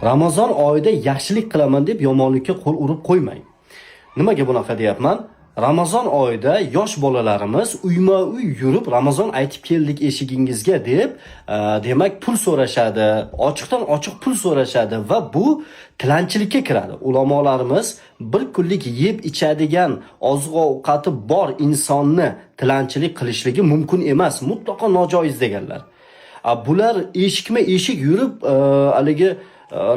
Ramazon oyida yaxshilik qilaman deb yomonlikka qo'l urib qo'ymang. Nimaga bunaqa deyapman? Ramazon oyida yosh bolalarimiz uyma-uy yurib, "Ramazon aytib keldik eshigingizga" deb, demak, pul so'rashadi, ochiqdan ochiq pul so'rashadi va bu tilanchilikka kiradi. Ulamolarimiz bir kunlik yeb ichadigan oziq-ovqati bor insonni tilanchilik qilishligi mumkin emas, mutlaqo nojoiz deganlar. Bular eshikma eshik yurib, haligi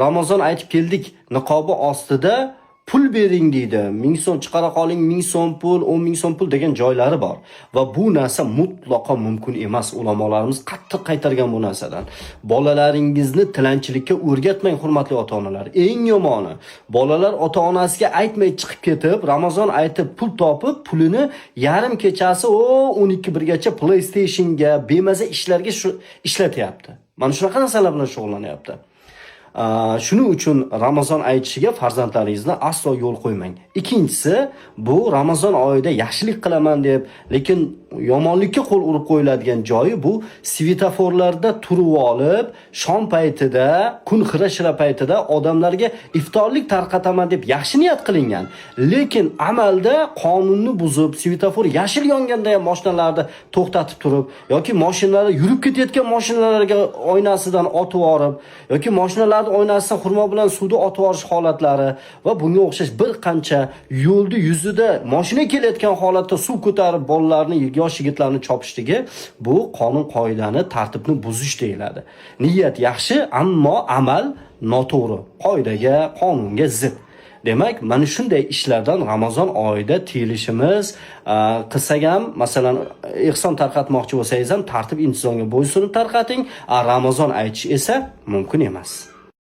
"Ramazon aytib keldik" niqobi ostida "Pul bering" deydi. 1000 so'm chiqara qoling, 1000 so'm pul, 10 ming so'm pul degan joylari bor. Va bu narsa mutlaqo mumkin emas. Ulamolarimiz qattiq qaytargan bu narsadan. Bolalaringizni tilanchilikka o'rgatmang, hurmatli ota-onalar. Eng yomoni, bolalar ota-onasiga aytmay chiqib ketib, Ramazon aytib pul topib, pulini yarim kechasi o 12 birgacha PlayStationga, bemaza ishlarga shu ishlatyapti. Mana shunaqa narsalar bilan shug'ullanyapti. Shuning uchun Ramazon aytishiga farzandlaringizni aslo yo'l qo'ymang. Ikkinchisi, bu Ramazon oyida yaxshilik qilaman deb, lekin yomonlikka qo'l urib qo'yiladigan joyi bu svetoforlarda turib olib, shom paytida, kun xira-shira paytida odamlarga iftorlik tarqataman deb yaxshi niyat qilingan. Lekin amalda qonunni buzib, svetofor yashil yonganda ham mashinalarni to'xtatib turib yoki mashinalar yurib ketayotgan mashinalarga oynasidan otib yuborib yoki mashinalarni oynasidan xurmo bilan suvni otib yuborish holatlari va bunga o'xshash bir qancha yo'lni yuzida mashina kelayotgan holatda suv ko'tarib bolalarni, yosh yigitlarni chopishligi, bu qonun qoidani, tartibni buzish deyiladi. Niyat yaxshi, ammo amal noto'g'ri, qoidaga, qonunga zid. Demak, mana shunday ishlardan Ramazon oyida tiyilishimiz, qilsak ham, masalan, ehson tarqatmoqchi bo'lsangiz ham tartib intizomga bo'ysunib tarqating, a Ramazon aytish esa mumkin emas.